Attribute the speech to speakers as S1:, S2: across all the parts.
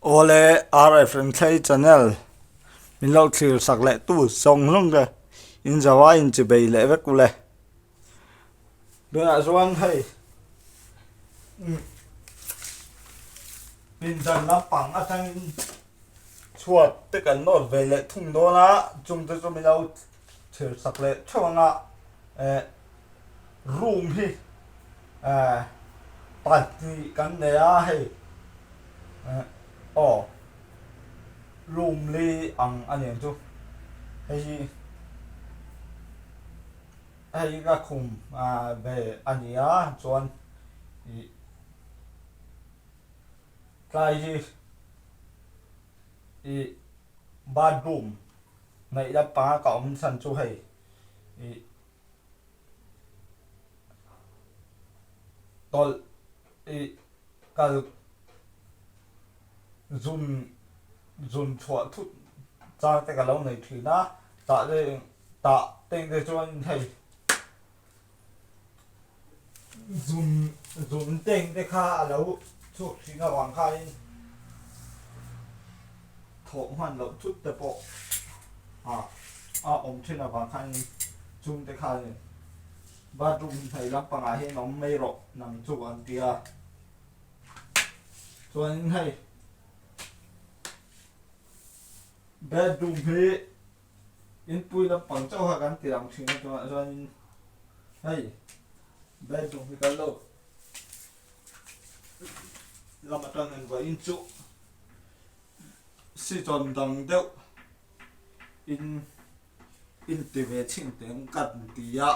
S1: Awle RF Renthlei channel min lo thlir sak leh tu zawng zawng te in zo a in chi bei leh vek ule. Tunah chuan hei pindan lampang atangin chhuat te kan nawt ve leh thung dawn a chung te chu min lo thlir sak leh theuh ang a eh room hi eh pahnih kan nei a hei eh aw room li ang a ni ang chu hei hi. Hei ka khum ve a ni a chuan ih tlai hi ih bathroom hnaih lampanga ka awm chhan chu hei ih tawlh ih kal zun zun chhuah thut chang te ka lo nei thin a tah te Tah teng te chuan hei zun zun teng te kha a lo chhuak thin avang khain thawh hman loh thut te pawh a a awm thin avang khain chung te khain bathroom hnaih lampangah hian awm mai rawh nang chu an ti a chuanin hei bedroom hi. Inpui lampang chauha kan ti ang thin a tunah chuanin hei bedroom hi kan lo lam atang hian vawiin chu season dang deuh in inti ve chhin teh ang kan ti a.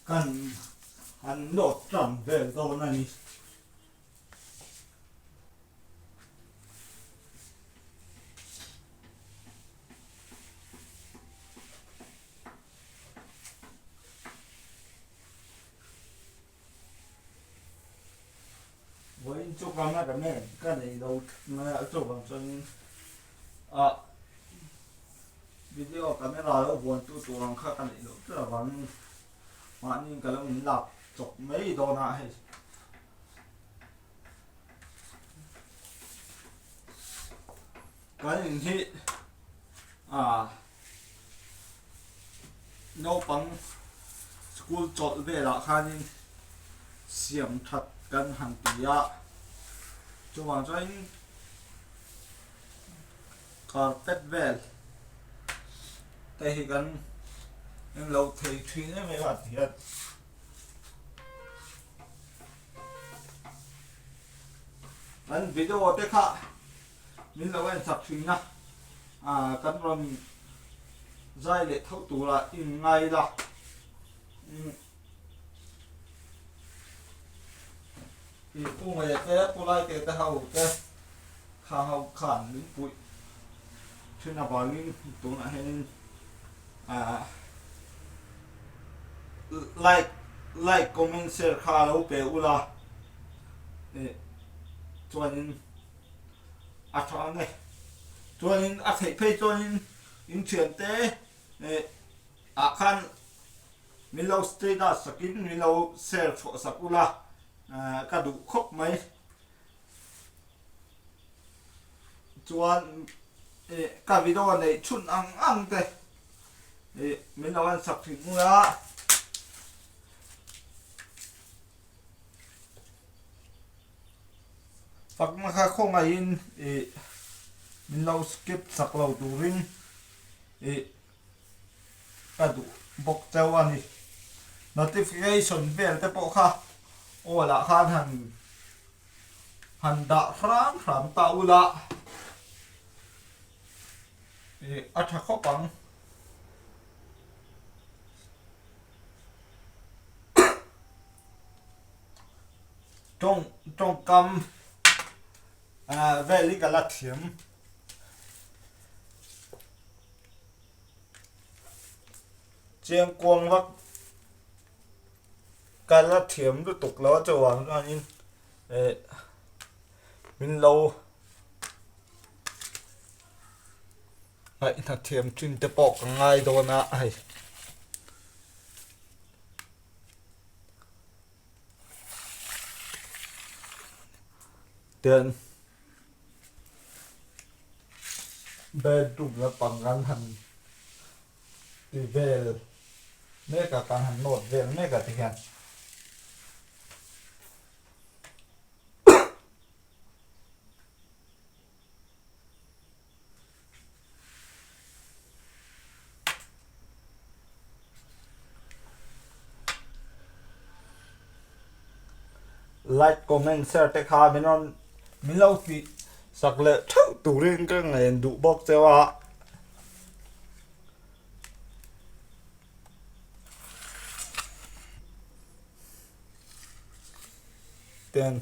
S1: Kan han nawt tan vel dawn a ni. Vawiin chu camera man ka nei lo mai a chuvang chuanin ah video camera lo vuan tu tur ang kha ka neih loh tlat avangin mahni ka lo in lak chawp mai dawn a hei. Kan in hi ah naupang school chawlh velah khanin siam that kan han ti a chuvang chuanin carpet vel te hi kan englo thei thin em em a ti hian. Kan video te kha min lo en chak thin a, ah kan rawn zai leh tho tura in ngai la. I pu nge te pu lai te te ho te kha ho khan min puih thin avangin tunah hianin ah like like comment share kha lo pe ula eh chuanin a tha ang e chuanin a theih phei chuanin in thiante eh ah khan min lo status sakin min lo share chhuah sak ula eh ka duh khawp mai chuan eh ka video neih chhun ang ang te eh min lo en sak thin ula. Fakna kha khawngaihin ih min lo skip chak lo turin ih ka duh bawk chauh a ni. Notification vel te pawh kha aw lah khan han han dah hram hram ta ula ih a tha khawp ang. Tawng tawngkam ah vel hi ka la thiam. Chiangkuang vak. Ka la thiam lutuk lo a chuvang chuanin eh min lo ngaihna thiam thin te pawh ka ngai dawn a hei. Tian bedroom lampang kan han ti vel mek a kan han nawt vel mek a tikhian. Like comment share te kha min rawn min lo tih sak leh theuh turin ka ngaih duh bawk cheu a. Ten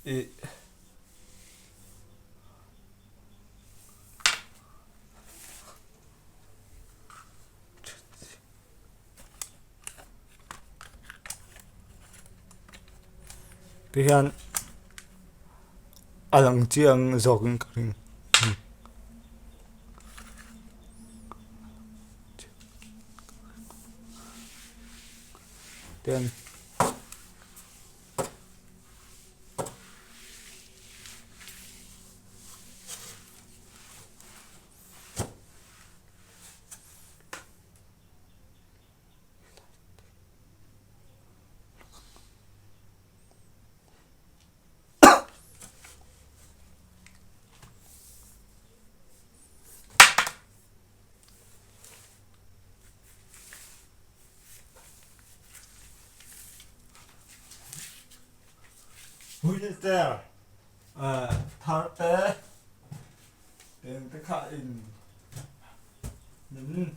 S1: ih. Ti hian a lang chiang zawk in ka ring. Ten. Wheelchair thar te eng te kha in min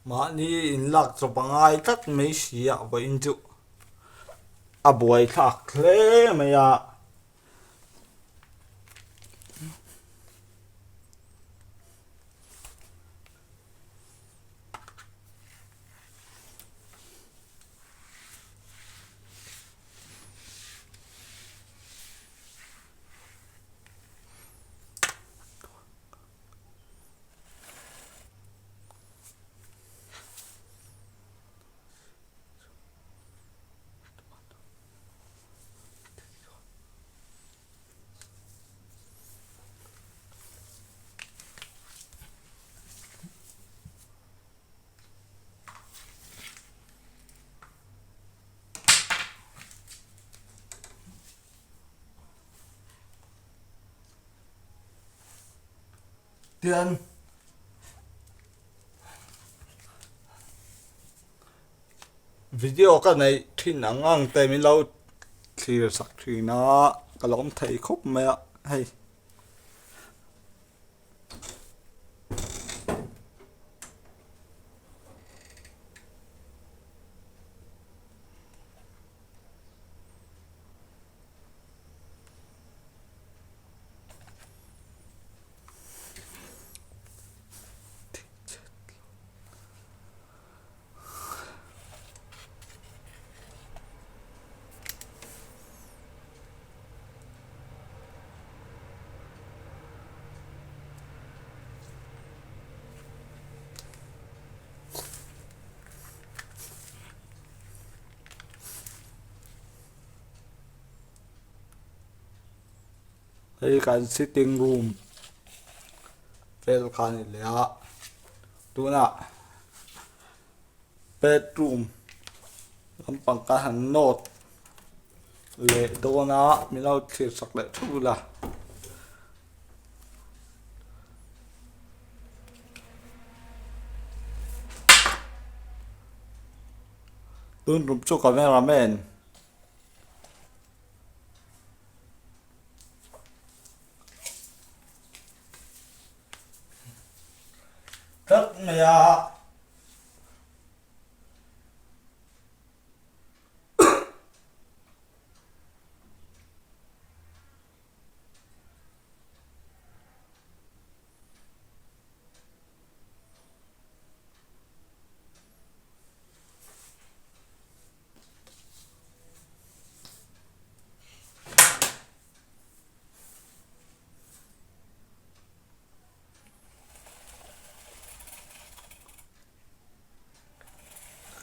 S1: Mahni in lak chawp a ngai tlat mai si a vawiin chu a buai thlak hle mai a. Tian video ka neih thin ang ang te min lo thlir sak thin a ka lawm thei khawp mai a hei. Hei kan sitting room vel kha a ni leh a tunah bedroom lampang ka han nawt leh dawn a min lo thlir sak leh thup ula. Tun tum chu cameraman. Tlat mai a.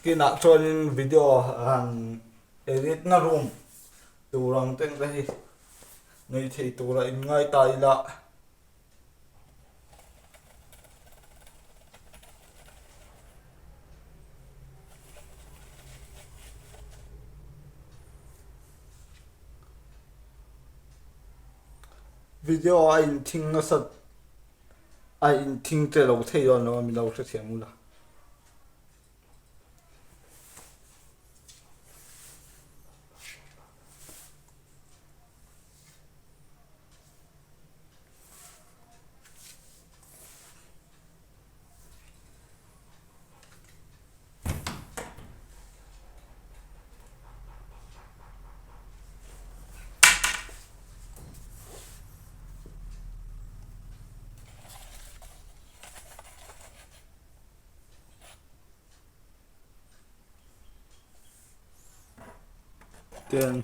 S1: Kinah chuanin video han edit na room tur ang teng te hi nei thei tura in ngai ta ila. Video a inthing nasa a inthing che lo thei dawn lo a milo hrethiam ula. Tian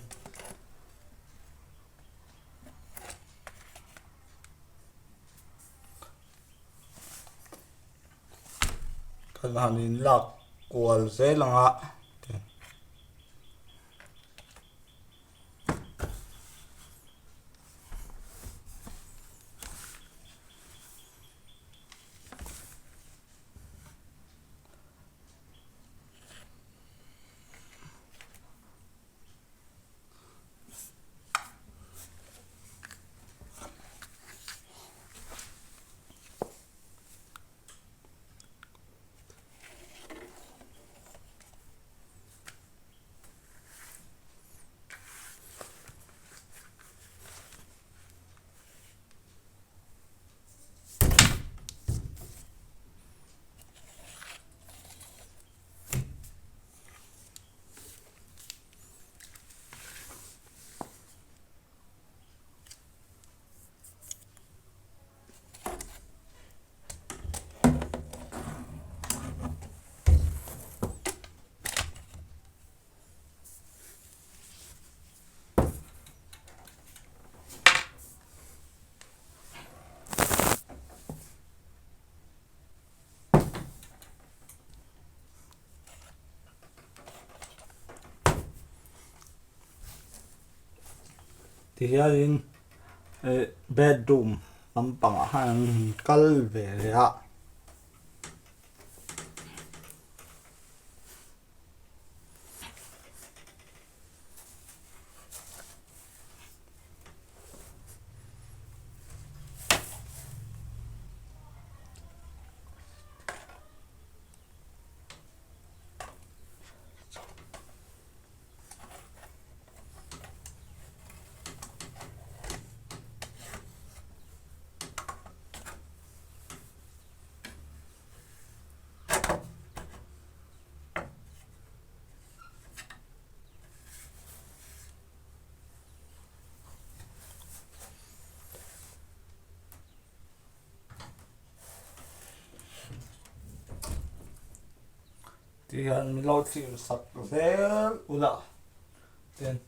S1: kan han in lak kual zel ang a. Tihianin eh bedroom lampangah hian an kal ve leh a. Tihian min lo thlir sak zel ula tin.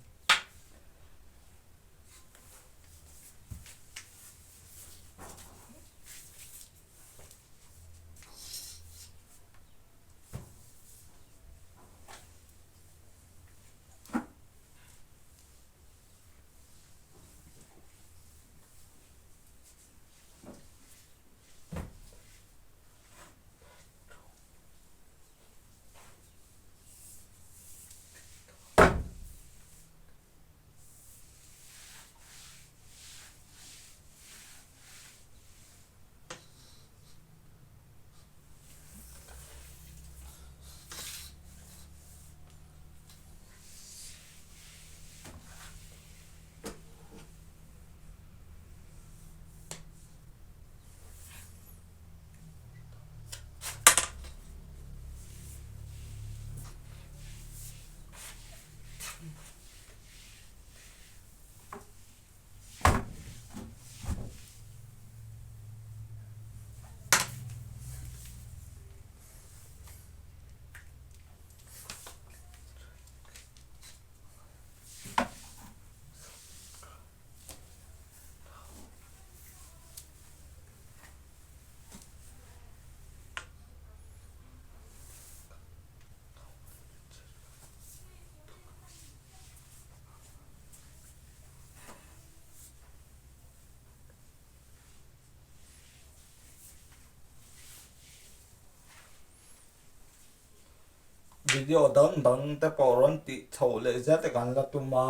S1: Video dang dang te pawh rawn tih chhoh leh zet te kan la tum a.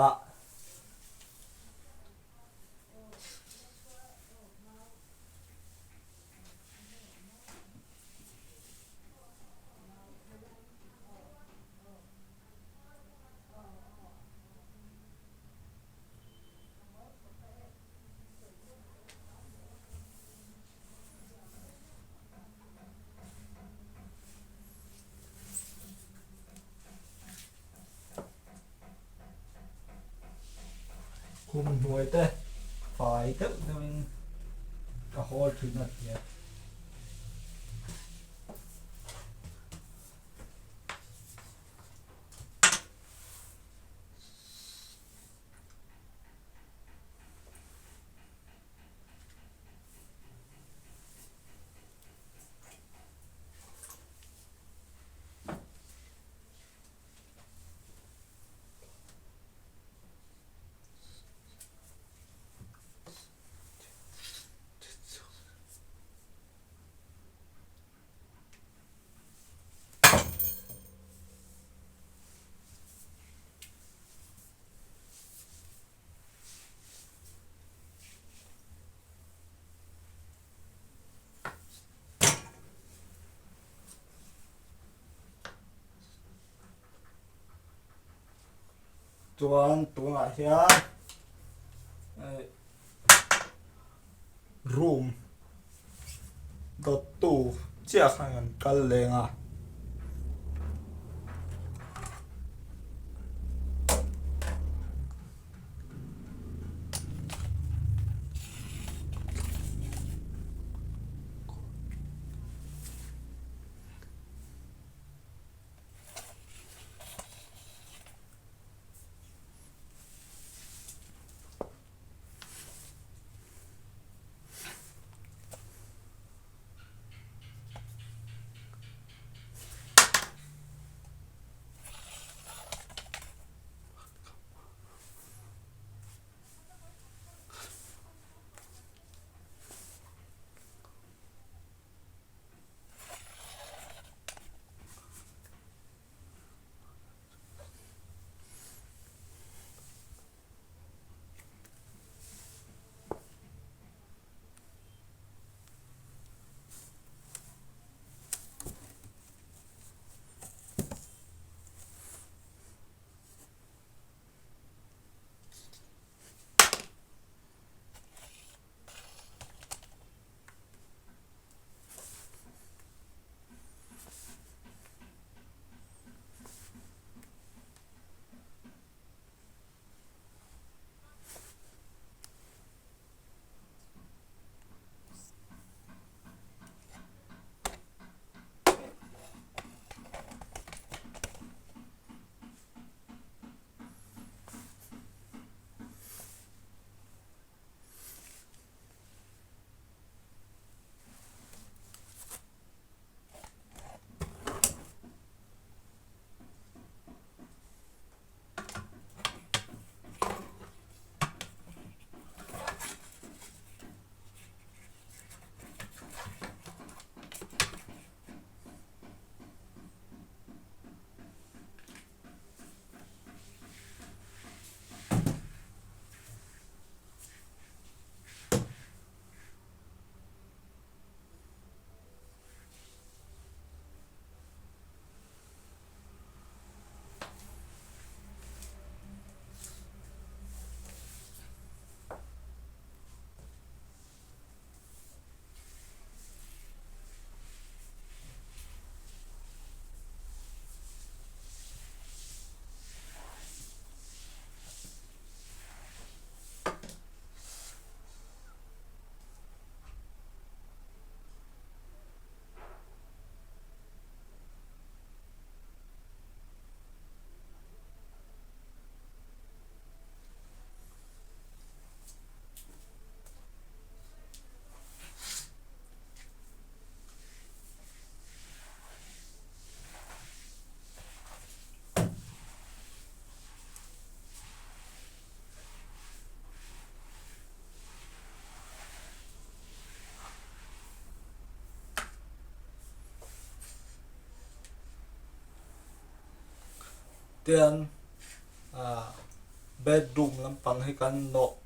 S1: Khum hnuai te fai deuh deuhin ka hawl thin a tia. Chuan tunah hian room dawttu chiah khan kan kal leng a. Tian ah bedroom lampang hi kan nawh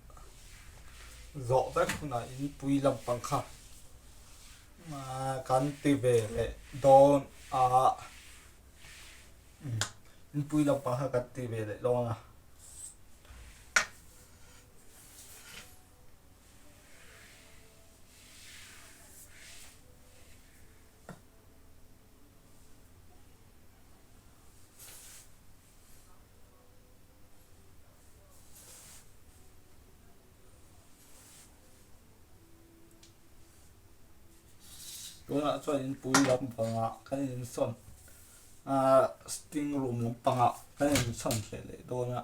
S1: zawh vek hunah inpui lampang kha ah kan ti ve leh dawn a inpui lampang kha kan ti ve leh dawn a. Tunah chuan inpui lampangah kan insawn ahh sitting room lampangah kan insawn hreh leh dawn a.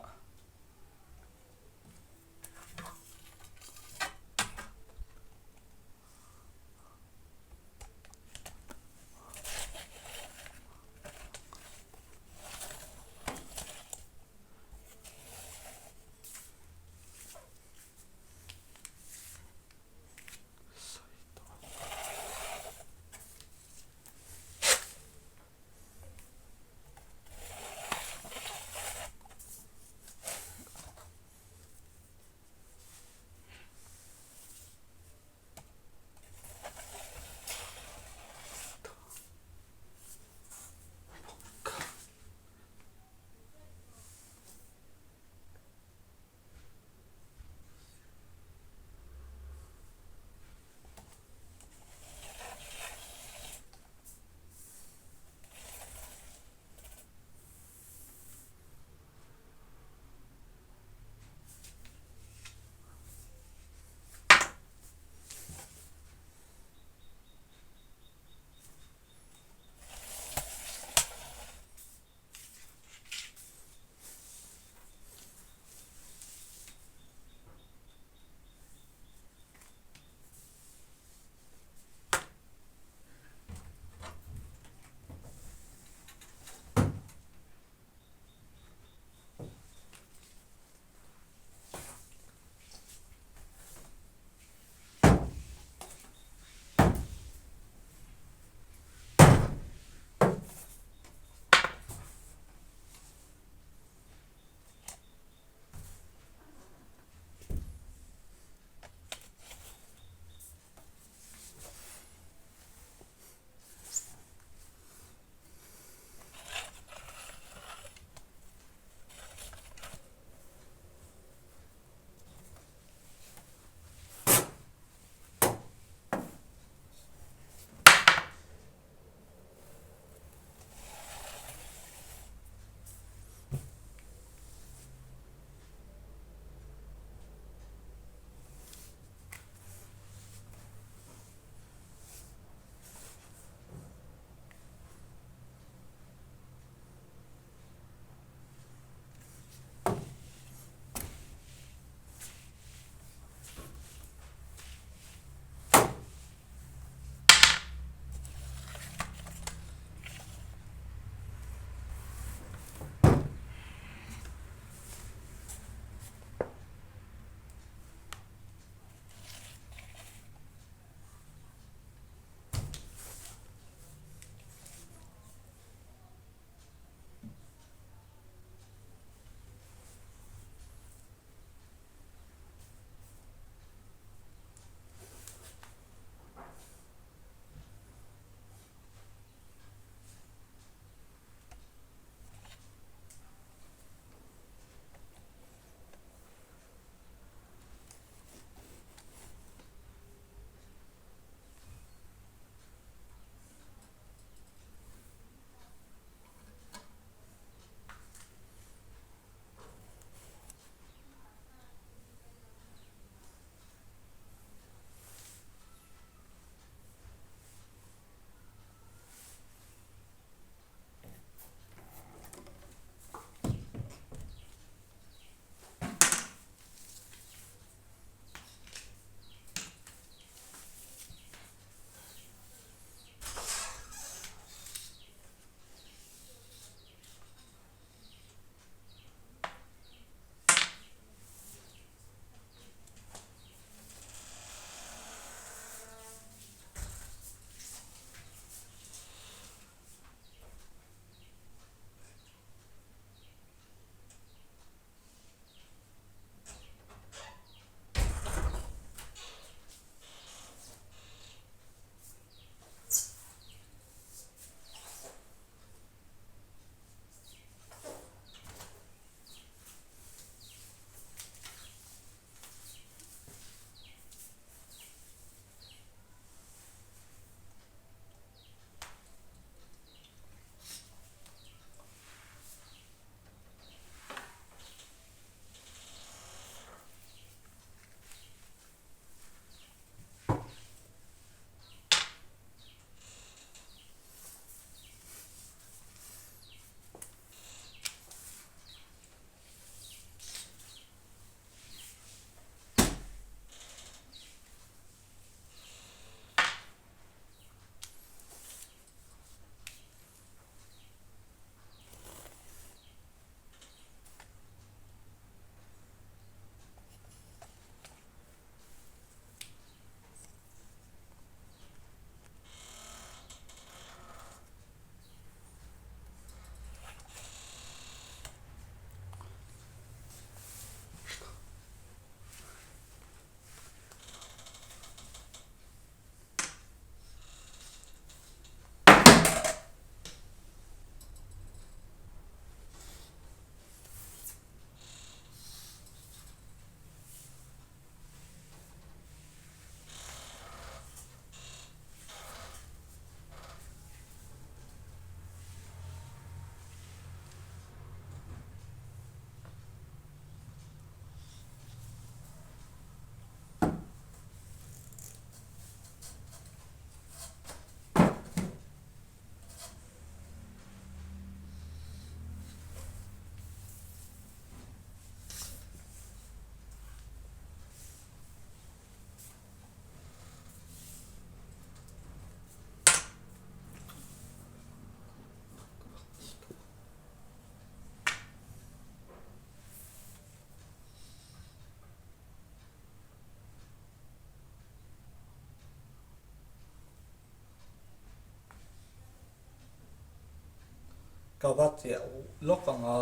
S1: Ka va chiah lawk ang a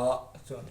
S1: chuan.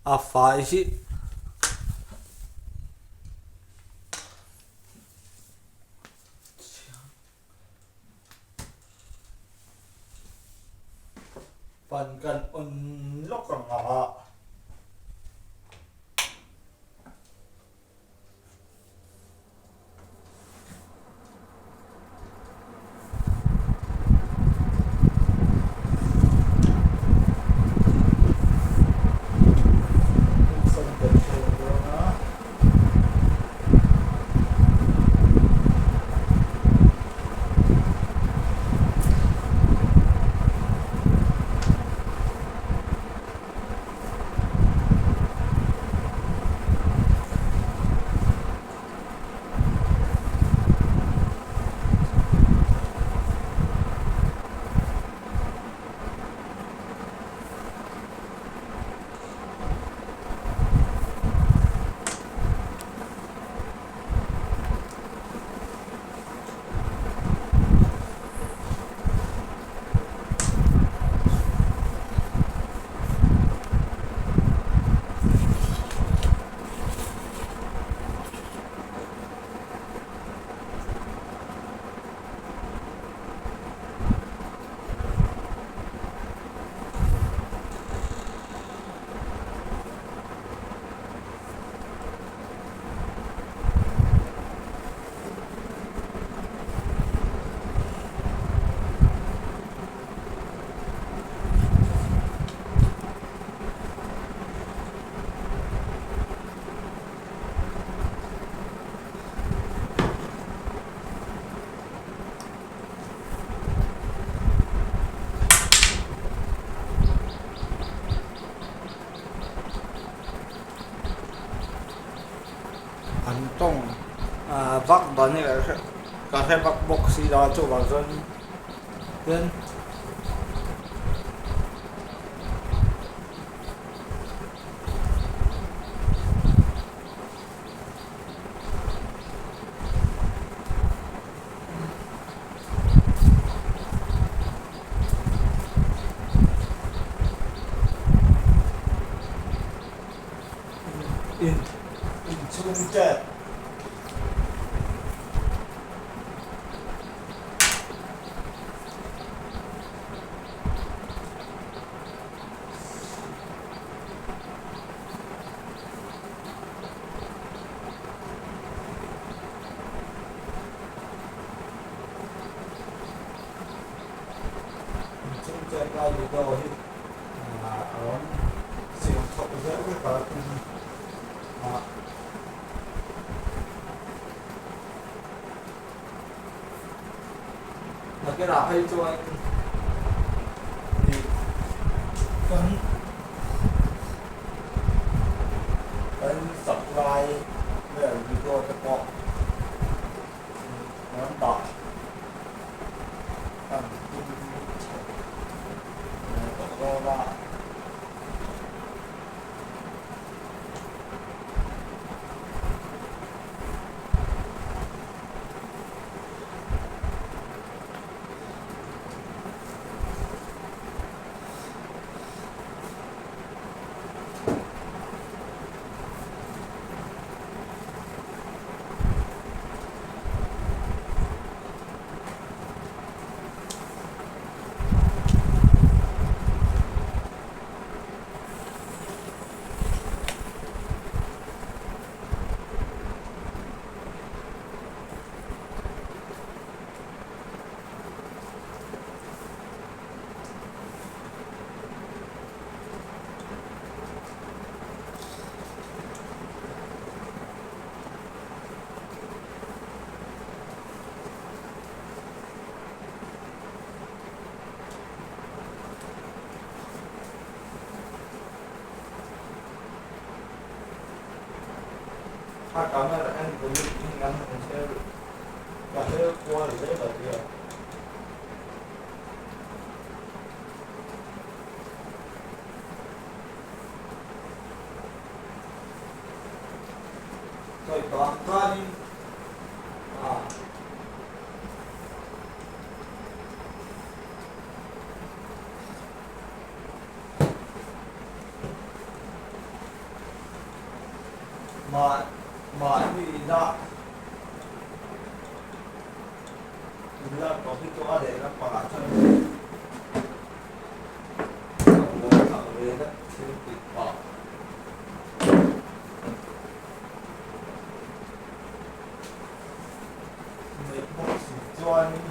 S1: A fai hi Fan kan on lawk ang a. An tawng vak dan hi ka hre vak bawk si lo a chuvang chuan hian In inchhung tep. Inchhung tep lai video hi a rawn siam chhoh zel vek a tin ah nakinah phei chuan ih kan kan supply vel video te pawh rawn dah kan tum chho tawh dawn a. A camera angle hi an han her ka her kual zel a nia. Sawi tawh ang chuanin ah. Mah mahni inah inlak tawh hi chu a leh lampangah chuan a buaithlak ve vek thil tih pah. Neih bawk si chuanin.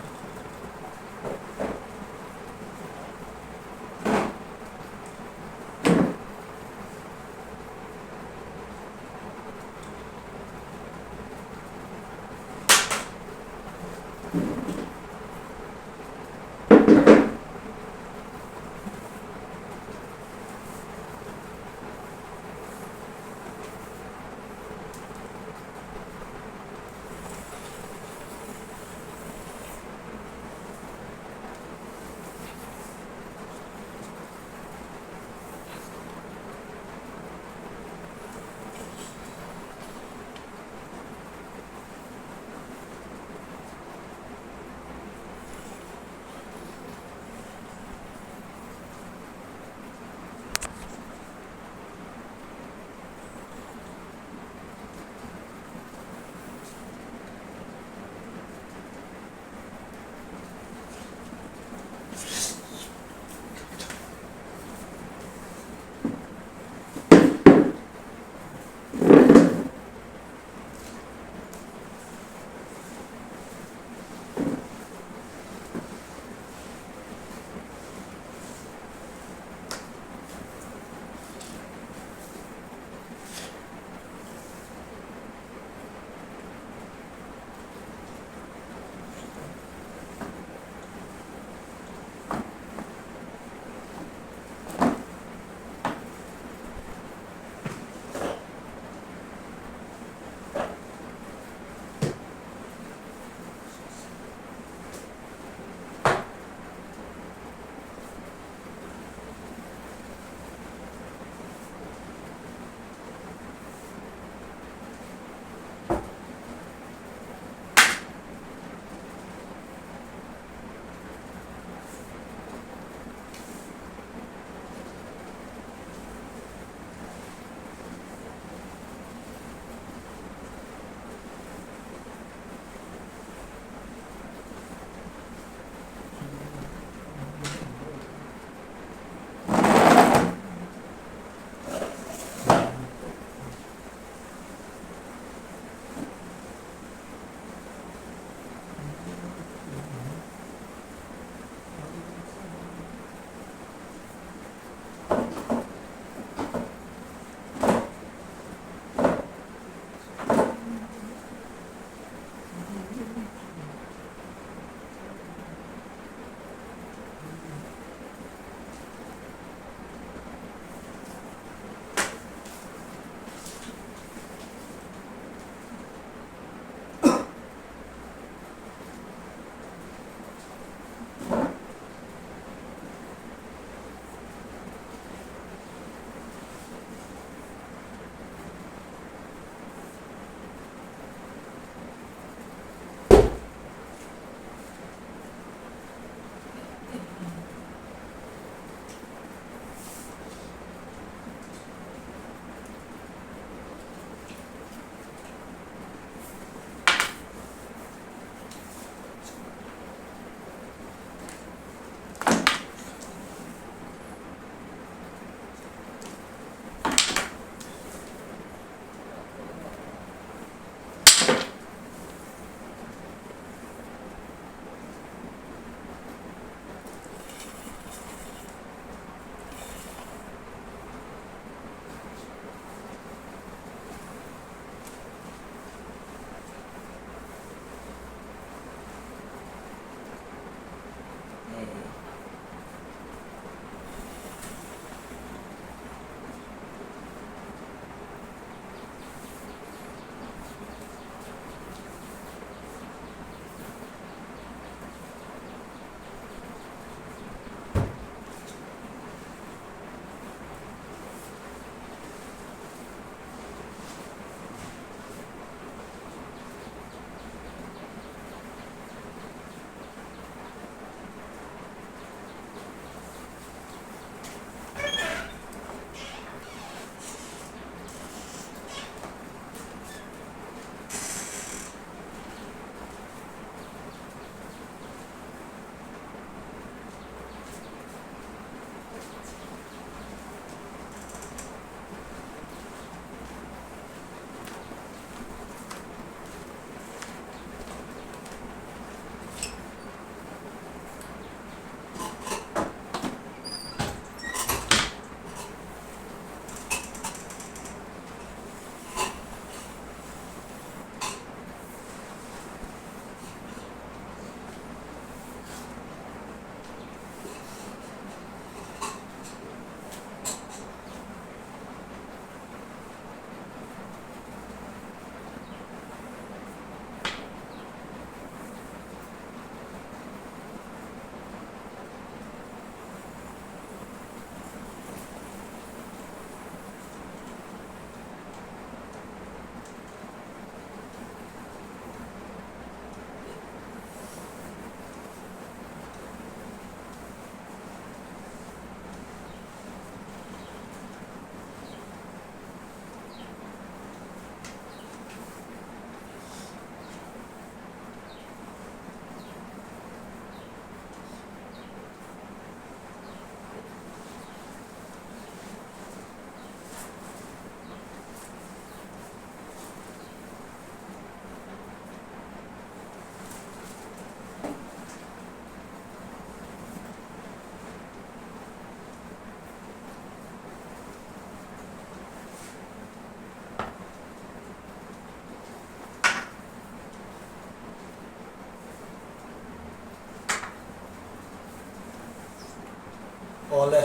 S1: Awle,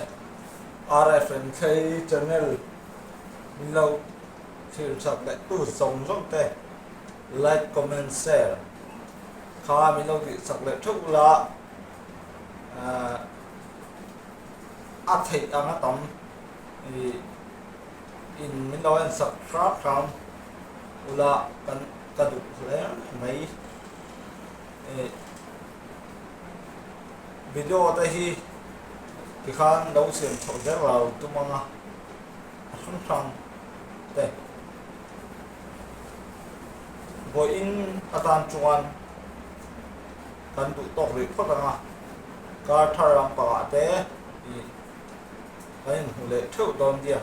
S1: RFNK channel min lo thlir chak leh tu zawng zawng te like comment share kha min lo tih chak leh theuh ula ahh a theih ang a tam ih in min lo en sak hram hram ula kan ka duh hle mai ih. Video te hi tikhan lo siam chhoh zel lo tum ang a, a hrang hrang te vawiin atan chuan kan duh tawk rih phawt ang a, kar thar lampangah te ih kan inhmu leh theuh dawn nia.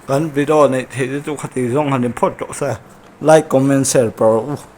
S1: Kan video neih theih te chu khati zawng han in phawt tawh se like comment share pawh rawh u.